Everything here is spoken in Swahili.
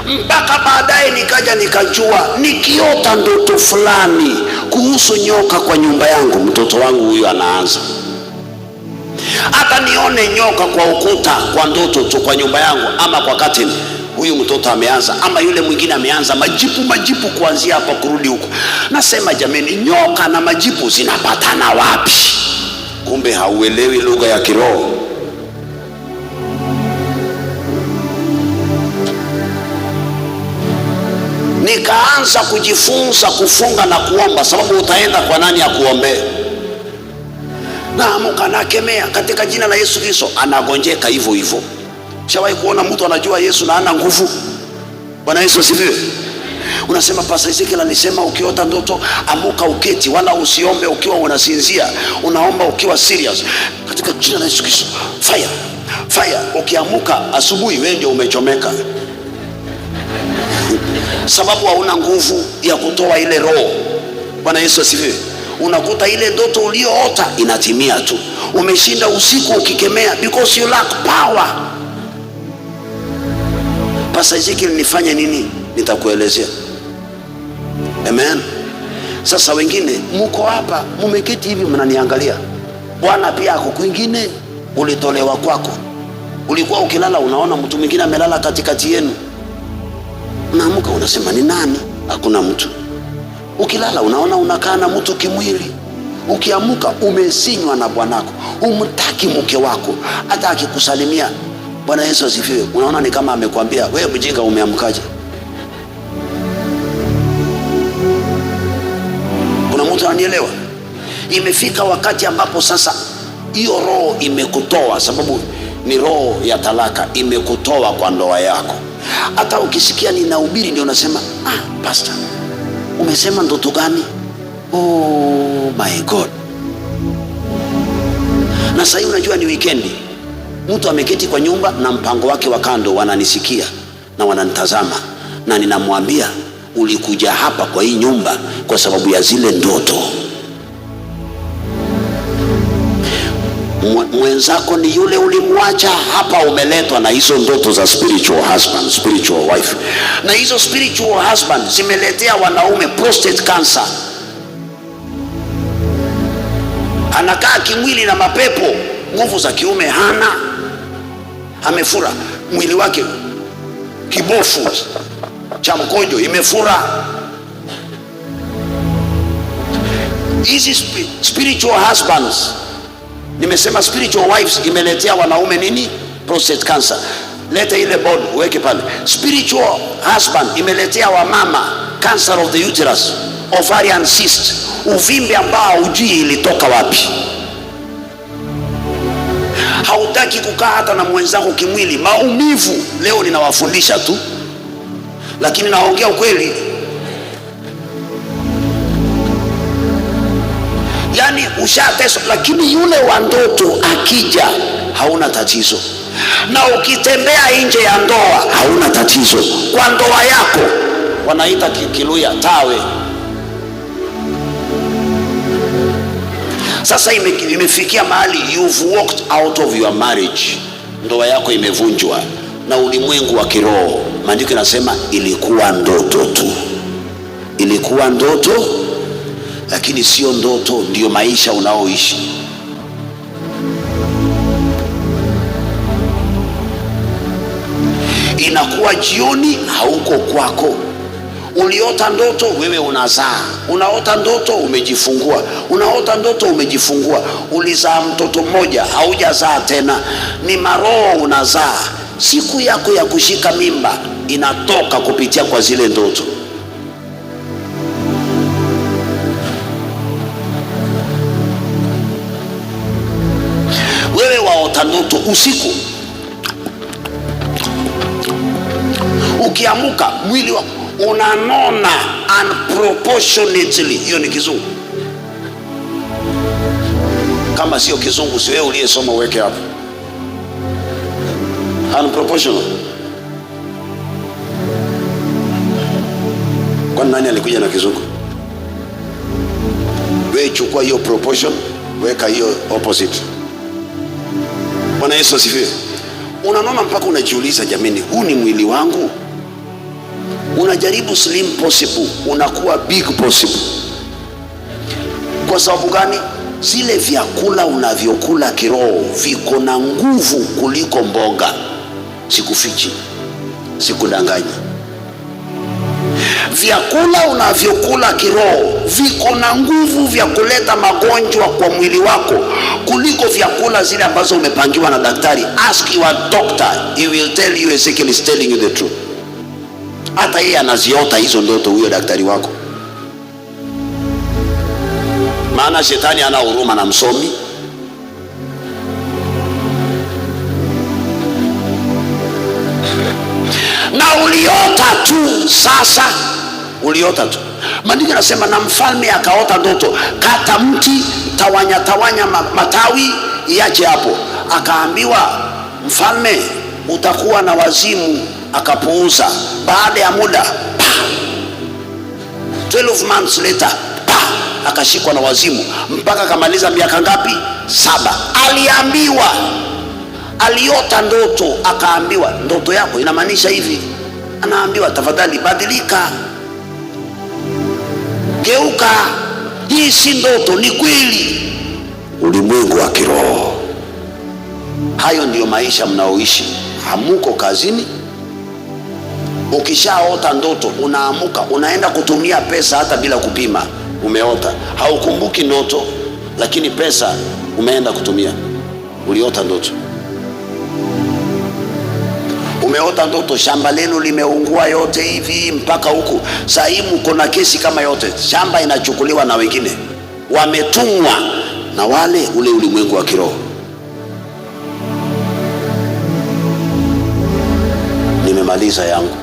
Mpaka baadaye nikaja nikajua, nikiota ndoto fulani kuhusu nyoka kwa nyumba yangu, mtoto wangu huyu anaanza. Hata nione nyoka kwa ukuta kwa ndoto tu kwa nyumba yangu ama kwa curtain, huyu mtoto ameanza, ama yule mwingine ameanza majipu majipu, kuanzia hapa kurudi huko. Nasema jameni, nyoka na majipu zinapatana wapi? Kumbe hauelewi lugha ya kiroho. Nikaanza kujifunza kufunga na kuomba, sababu utaenda kwa nani akuombee? Naamuka nakemea katika jina la Yesu Kristo, anagonjeka hivyo hivyo. Shawahi kuona mtu anajua Yesu na hana nguvu? Bwana Yesu asifiwe. Unasema Pastor Ezekiel alisema ukiota ndoto amuka uketi, wala usiombe ukiwa unasinzia, unaomba ukiwa serious katika jina la Yesu Kristo, fire fire. Ukiamuka asubuhi, wewe ndio umechomeka, sababu hauna nguvu ya kutoa ile roho. Bwana Yesu asifiwe. Unakuta ile ndoto uliyoota inatimia tu, umeshinda usiku ukikemea because you lack power. Pastor Ezekiel, nifanye nini? Nitakuelezea. Amen. Sasa wengine muko hapa mumeketi hivi mnaniangalia, Bwana pia ako kwingine, ulitolewa kwako. Ulikuwa ukilala unaona mtu mwingine amelala katikati yenu, unaamka unasema ni nani? Hakuna mtu. Ukilala unaona unakaa na mtu kimwili, ukiamuka umesinywa na bwanako, umtaki mke wako, hata akikusalimia Bwana Yesu asifiwe, unaona ni kama amekwambia wewe mjinga, umeamkaje? Kuna mtu ananielewa? Imefika wakati ambapo sasa hiyo roho imekutoa, sababu ni roho ya talaka, imekutoa kwa ndoa yako. Hata ukisikia ninahubiri ndio unasema ah, pastor umesema ndoto gani? Oh my God! Na sasa unajua ni wikendi, mtu ameketi kwa nyumba na mpango wake wa kando, wananisikia na wananitazama, na ninamwambia ulikuja hapa kwa hii nyumba kwa sababu ya zile ndoto. Mwenzako ni yule ulimwacha hapa, umeletwa na hizo ndoto za spiritual husband, spiritual wife. Na hizo spiritual husband zimeletea wanaume prostate cancer. Anakaa kimwili na mapepo, nguvu za kiume hana, amefura mwili wake, kibofu cha mkojo imefura. Hizi spiritual husbands, nimesema spiritual wives imeletea wanaume nini? Prostate cancer. Leta ile board uweke pale. Spiritual husband imeletea wamama cancer of the uterus, ovarian cyst, uvimbe ambao hujui ilitoka wapi. Hautaki kukaa hata na mwenzako kimwili, maumivu. Leo ninawafundisha tu, lakini naongea ukweli. Yaani ushateswa, lakini yule wa ndoto akija hauna tatizo, na ukitembea nje ya ndoa hauna tatizo. Kwa ndoa yako wanaita Kiluya tawe. Sasa imefikia mahali you've walked out of your marriage, ndoa yako imevunjwa na ulimwengu wa kiroho. Maandiko yanasema ilikuwa ndoto tu, ilikuwa ndoto, lakini sio ndoto ndiyo maisha unaoishi. Inakuwa jioni hauko kwako. Uliota ndoto wewe unazaa, unaota ndoto umejifungua, unaota ndoto umejifungua. Ulizaa mtoto mmoja, haujazaa tena, ni maroho unazaa. Siku yako ya kushika mimba inatoka kupitia kwa zile ndoto. Wewe waota ndoto usiku, ukiamuka mwili wako unanona unproportionately. Hiyo ni kizungu. Kama sio kizungu, si wewe uliyesoma uweke hapo unproportional. Kwani nani alikuja na kizungu? Wewe chukua hiyo proportion, weka hiyo opposite. Bwana Yesu asifiwe. Unanona mpaka unajiuliza, jameni, huu ni mwili wangu? Unajaribu slim possible, unakuwa big possible. Kwa sababu gani? Zile vyakula unavyokula kiroho viko na nguvu kuliko mboga. Sikufichi, sikudanganyi. Vyakula unavyokula kiroho viko na nguvu vya kuleta magonjwa kwa mwili wako kuliko vyakula zile ambazo umepangiwa na daktari. Ask your doctor, he will tell you Ezekiel is telling you the truth. Hata yeye anaziota hizo ndoto, huyo daktari wako. Maana shetani ana huruma na msomi. Na uliota tu sasa, uliota tu. Maandiko yanasema na mfalme akaota ndoto, kata mti, tawanya tawanya matawi, iache hapo. Akaambiwa mfalme, utakuwa na wazimu. Akapuuza. Baada ya muda pa, 12 months later pa, akashikwa na wazimu mpaka akamaliza miaka ngapi? 7. Aliambiwa, aliota ndoto, akaambiwa ndoto yako inamaanisha hivi. Anaambiwa tafadhali badilika, geuka, hii si ndoto, ni kweli. Ulimwengu wa kiroho. Hayo ndiyo maisha mnaoishi. Hamuko kazini. Ukishaota ndoto unaamuka, unaenda kutumia pesa hata bila kupima. Umeota, haukumbuki ndoto, lakini pesa umeenda kutumia. Uliota ndoto. Umeota ndoto shamba lenu limeungua yote hivi mpaka huku. Saa hii mko na kesi kama yote, shamba inachukuliwa na wengine, wametumwa na wale ule ulimwengu wa kiroho. Nimemaliza yangu.